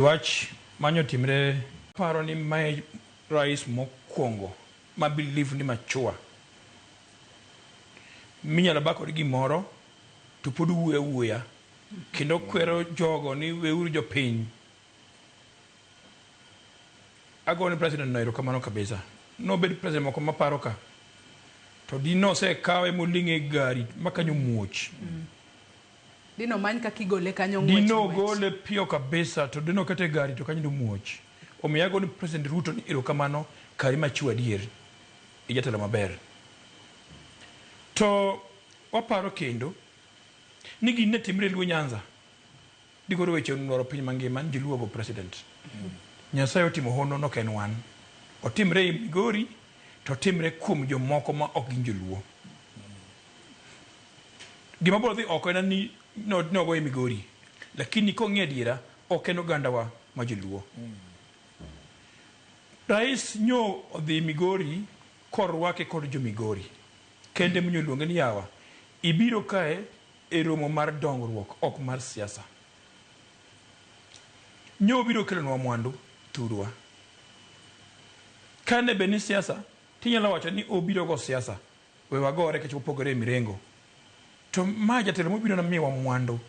Wach manyo timre paro ni mae rais mokwongo ma believe ni mature minyalo ba kod gimoro to pod wuoyo awuoya kendo kwero jogo ni weuru jopiny. Agone president no erokamano kabisa. Nobed president moko maparo ka to di nosekawe moling'e e gari ma kanyo muoch. Dino many kaka igole kanyo ng'wech Dino ng'wech. gole piyo kabisa to dino kete e gari to kanyo domuoch. Omiyo agone President Ruto ni erokamano kari machiwo adier. I jatelo maber. To waparo kendo ni gini ne timre e Luo Nyanza. Dikoro weche onwaro piny mangima ni joluo ogo president. Nyasaye otimo hono nok en wan. Otimre e Migori to otimre kuom jomoko ma ok gin joluo. Gima biro dhi oko en ni nogoye Migori. Lakini kong'i adiera ok en ogandawa ma joluo. Rais nyo odhi Migori korwake kod jo Migori. Kende monyo luonge ni yawa ibiro kae e romo mar dongruok ok mar siasa. Nyo obiro kelonwa mwandu thurwa. Kane bed ni siasa tinyalo wacho ni obiro go siasa we wagore nikech wapogore e mirengo. To ma jatelo mobiro nomiwa mwandu.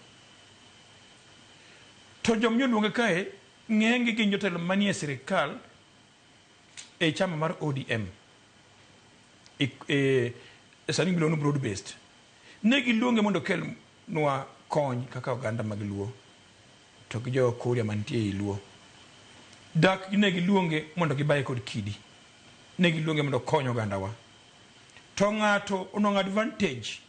To joma nyo luonge kae ng'enygi gin jotelo manie sirikal e chama mar ODM. E sani giluongo ni broad based. Ne giluonge mondo okelnwa kony kaka oganda mag Luo to gi jo Kuria mantie ei Luo. Dak ne giluonge mondo gibaye kod kidi. Ne giluonge mondo okony ogandawa. To ng'ato onwang'o advantage.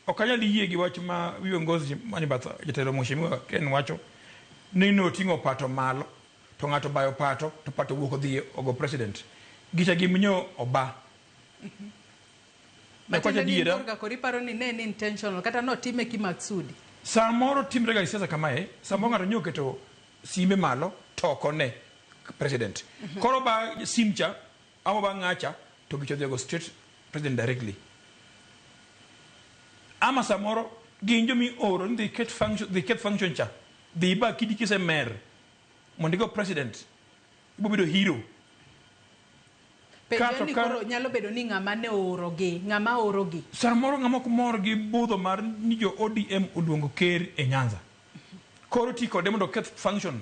Ok anyal yie gi wach ma viongozi manie bath jatelo Mheshimiwa Ken wacho ni noting'o pato malo to ng'ato obayo pato to pato owuok odhi ogo president. Gicha gimnyo oba. Matiende ni in korka koro iparo ni ne en intentional kata notime kimaksudi. Samoro timre ga e siasa kamae, samoro ng'ato nyo oketo simbe malo to ok one president. Koro ba sim cha ama ba ng'acha to gicha odhi ogo straight president directly. Ama samoro gin jomi oro ni dhi ket function, dhi keth function cha, dhi iba kidi kisemer mondo igo president, ibo bedo hero. Penjo ni koro nyalo bedo ni ng'ama ne oorogi, ng'ama oorogi. Samoro ng'ama ok mor gi budho mar ni jo ODM oluongo ker e Nyanza. Koro ti kode mondo oketh function.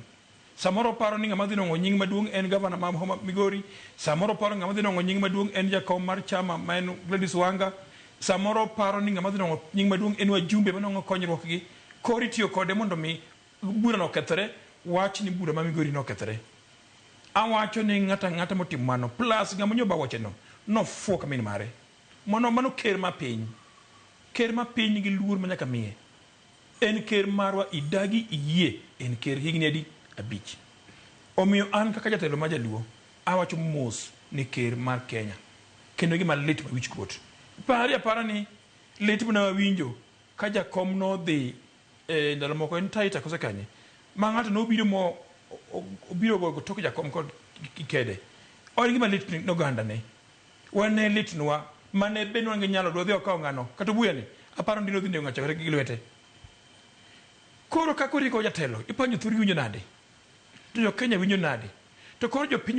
Samoro oparo ni ng'ama dhi nwang'o nying maduong' en gavana ma Homa Migori. Samoro oparo ni ng'ama dhi nwang'o nying maduong' en jakom mar chama ma en Gladys Wanga. Samoro oparo ni ng'ama dhi nwang'o nying maduong' en wajumbe manwang'o konyruok gi. Koro itiyo kode mondo mi burano okethre, wach ni bura ma Migori nokethre. Awacho ni ng'ato ang'ata motimo mano plus ng'ama nyo obawo wacheno nofuo ka min mare. Mano mano ker ma piny. Ker ma piny nigi luor ma nyaka miye. En ker marwa idagi iyie en ker higni adi? Abich. Omiyo an kaka jatelo ma jaluo awacho mos ni ker mar Kenya kendo gima lit ma wich kuot. Parie apara ni lit mane wawinjo ka jakom nodhi e ndalo moko en Taita kose kanye ma ng'ato nobiro mo obiro go tok jakom kod kede. En gima lit ne oganda ne. Wan ne litnwa mane bed ni wan gi nyalo dwadhi wakaw ng'ano kata obuya ni aparo ni dine odhi nego ng'acha kata gi lwete. Koro kaka oriko jatelo ipenjo thurgi winjo nade? To jo Kenya winjo nade? To koro jopiny